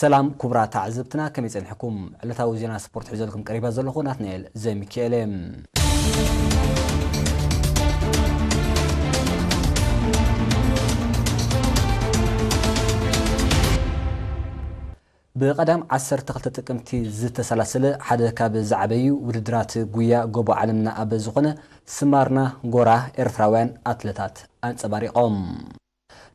ሰላም ክቡራት ተዓዘብትና፣ ከመይ ጸኒሕኩም? ዕለታዊ ዜና ስፖርት ሒዘልኩም ቀሪባ ዘለኹ ናትናኤል ዘሚካኤል እየ። ብቐዳም ዓሰርተ ክልተ ጥቅምቲ ዝተሰላሰለ ሓደ ካብ ዝዓበዩ ውድድራት ጉያ ጎቦ ዓለምና ኣብ ዝኾነ ስማርና ጎራ ኤርትራውያን ኣትለታት ኣንጸባሪቖም።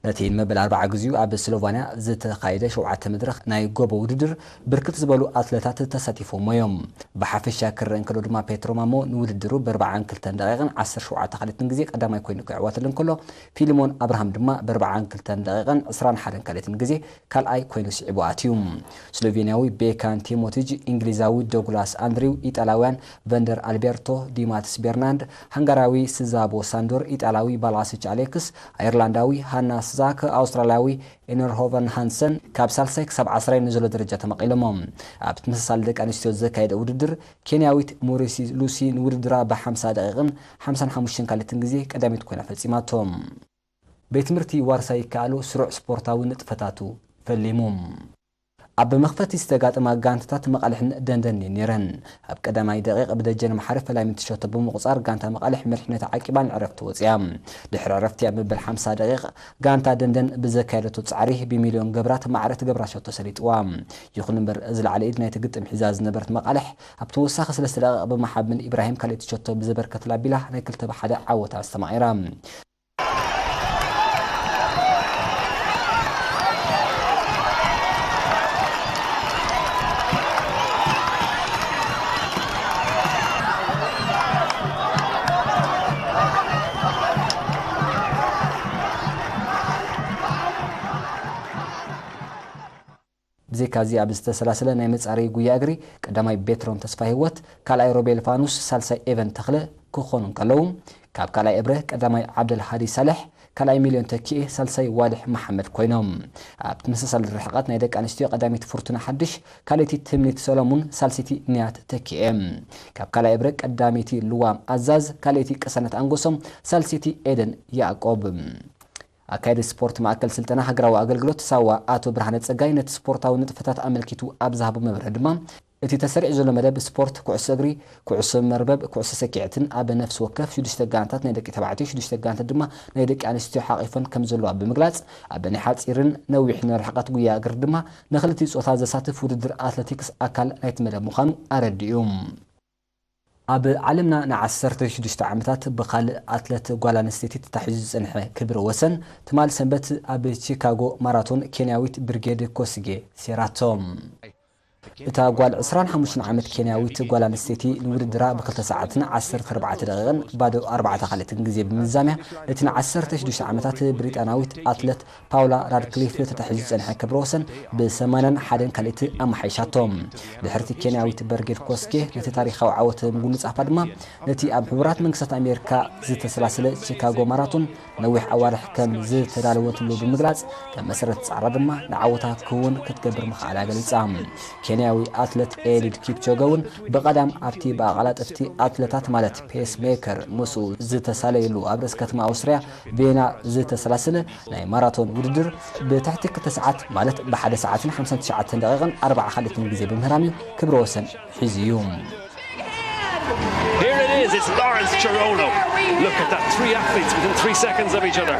ነቲ መበል ኣርባዓ ግዚኡ ኣብ ስሎቫንያ ዝተኻየደ ሸውዓተ መድረኽ ናይ ጎቦ ውድድር ብርክት ዝበሉ ኣትለታት ተሳቲፎሞ እዮም። ብሓፈሻ ክረአ እንከሎ ድማ ፔትሮ ማሞ ንውድድሩ ብኣርባዓን ክልተን ደቂቕን ዓሰርተ ሸውዓተ ካልኢትን ግዜ ቀዳማይ ኮይኑ ክዕወተሉ እንከሎ፣ ፊልሞን ኣብርሃም ድማ ብኣርባዓን ክልተን ደቂቕን ዕስራን ሓደን ካልኢትን ግዜ ካልኣይ ኮይኑ ስዒቡ ኣትዩ። ስሎቬንያዊ ቤካን ቲሞቲጅ፣ እንግሊዛዊ ዶግላስ ኣንድሪው፣ ኢጣልያውያን ቨንደር ኣልቤርቶ ዲማትስ ቤርናንድ፣ ሃንጋራዊ ስዛቦ ሳንዶር፣ ኢጣልያዊ ባላሲች ኣሌክስ፣ ኣየርላንዳዊ ሃና ስዛክ፣ ኣውስትራልያዊ ኤነርሆቨን ሃንሰን ካብ ሳልሳይ ክሳብ ዓስራይ ንዘሎ ደረጃ ተመቒሎሞ። ኣብ ተመሳሳሊ ደቂ ኣንስትዮ ዘካየደ ውድድር፣ ኬንያዊት ሞሪሲ ሉሲ ንውድድራ ብ ሓምሳ ደቂቕን ሓምሳን ሓሙሽተን ካልኢትን ግዜ ቀዳሚት ኮይና ፈጺማቶ። ቤት ትምህርቲ ዋርሳይ ይከኣሎ ስሩዕ ስፖርታዊ ንጥፈታቱ ፈሊሙ። ኣብ መኽፈቲ ዝተጋጠማ ጋንታታት መቓልሕን ደንደን እየን ነይረን። ኣብ ቀዳማይ ደቂቕ ብደጀን መሓሪ ፈላሚት ሸቶ ብምቑጻር ጋንታ መቓልሕ መሪሕነታ ዓቂባ ንዕረፍቲ ወጺኣ። ድሕሪ ዕረፍቲ ኣብ መበል ሓምሳ ደቂቕ ጋንታ ደንደን ብዘካየደቶ ጻዕሪ ብሚልዮን ገብራት ማዕረ ትገብራ ሸቶ ሰሊጥዋ። ይኹን እምበር ዝለዓለ ኢድ ናይቲ ግጥም ሒዛ ዝነበረት መቓልሕ ኣብ ተወሳኺ ሰለስተ ደቂቕ ብመሓመድ ኢብራሂም ካልኣይቲ ሸቶ ብዘበርከትላ ቢላ ናይ ክልተ ብ ሓደ ዓወታ ኣስተማቒራ። ብዘይካዚ ኣብ ዝተሰላሰለ ናይ መጻረዪ ጉያ እግሪ ቀዳማይ ቤትሮን ተስፋ ህይወት፣ ካልኣይ ሮቤል ፋኑስ፣ ሳልሳይ ኤቨን ተኽለ ክኾኑ እንከለዉ፣ ካብ ካልኣይ እብረ ቀዳማይ ዓብደል ሃዲ ሳልሕ፣ ካልኣይ ሚልዮን ተኪኤ፣ ሳልሳይ ዋልሕ መሓመድ ኮይኖም። ኣብ ተመሳሳሊ ርሕቐት ናይ ደቂ ኣንስትዮ ቀዳሚት ፍርቱና ሓድሽ፣ ካልኣይቲ ትምኒት ሰሎሙን፣ ሳልሰይቲ ንያት ተኪኤ። ካብ ካልኣይ እብረ ቀዳመይቲ ልዋም ኣዛዝ፣ ካልኣይቲ ቅሳነት ኣንጎሶም፣ ሳልሰይቲ ኤደን ያዕቆብ። ኣካየዲ ስፖርት ማእከል ስልጠና ሃገራዊ ኣገልግሎት ሳዋ ኣቶ ብርሃነ ጸጋይ ነቲ ስፖርታዊ ንጥፈታት ኣመልኪቱ ኣብ ዝሃቦ መብርሂ ድማ፣ እቲ ተሰሪዑ ዘሎ መደብ ስፖርት ኩዕሶ እግሪ፣ ኩዕሶ መርበብ፣ ኩዕሶ ሰኪዔትን ኣብ ነፍሲ ወከፍ ሽዱሽተ ጋንታት ናይ ደቂ ተባዕትዮ፣ ሽዱሽተ ጋንታት ድማ ናይ ደቂ ኣንስትዮ ሓቒፈን ከም ዘለዋ ብምግላጽ፣ ኣብ ናይ ሓጺርን ነዊሕን ርሕቀት ጉያ እግሪ ድማ ንኽልቲኡ ጾታ ዘሳትፍ ውድድር ኣትሌቲክስ ኣካል ናይቲ መደብ ምዃኑ ኣረዲኡ። ኣብ ዓለምና ንዓሰርተ ሽዱሽተ ዓመታት ብኻልእ ኣትለት ጓል ኣንስተይቲ ተታሒዙ ዝጸንሐ ክብረ ወሰን፣ ትማል ሰንበት ኣብ ቺካጎ ማራቶን ኬንያዊት ብርጌድ ኮስጌ ሴራቶ። እታ ጓል ዕስራን ሓሙሽተን ዓመት ኬንያዊት ጓል ኣንስተይቲ ንውድድራ ብክልተ ሰዓትን ዓሰርተ ኣርባዕተ ደቂቕን ባዶ ኣርባዕተ ካልእትን ግዜ ብምዝዛምያ፣ ነቲ ንዓሰርተ ሽዱሽተ ዓመታት ብሪጣናዊት ኣትለት ፓውላ ራድክሊፍ ተታሒዙ ዝጸንሐ ክብረ ወሰን ብሰማንያን ሓደን ካልእቲ ኣመሓይሻቶ። ድሕርቲ ኬንያዊት በርጌድ ኮስጌ ነቲ ታሪኻዊ ዓወት ምጉንጻፋ ድማ፣ ነቲ ኣብ ሕቡራት መንግስታት ኣሜሪካ ዝተሰላሰለ ቺካጎ ማራቶን ነዊሕ ኣዋርሕ ከም ዝተዳለወትሉ ብምግላጽ፣ ከም መሰረት ጻዕራ ድማ ንዓወታ ክውን ክትገብር ምኽኣላ ገሊጻ። ኬንያዊ ኣትለት ኤሊድ ኪፕቾገ እውን ብቐዳም ኣብቲ ብኣቐላጠፍቲ ኣትለታት ማለት ፔስ ሜከር ምስኡ ዝተሳለየሉ ኣብ ርእሲ ከተማ ኣውስትርያ ቬና ዝተሰላሰለ ናይ ማራቶን ውድድር ብትሕቲ ክልተ ሰዓት ማለት ብሓደ ሰዓትን ሓምሳን ትሽዓተን ደቂቕን ኣርባዓ ካልእትን ግዜ ብምህራም እዩ ክብረ ወሰን ሒዙ እዩ። Here it is, it's Lawrence Chirono. Look at that, three athletes within three seconds of each other.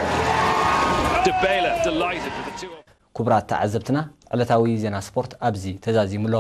Debela delighted with the two. ክቡራት ተዓዘብትና፣ ዕለታዊ ዜና ስፖርት ኣብዚ ተዛዚሙ ኣሎ።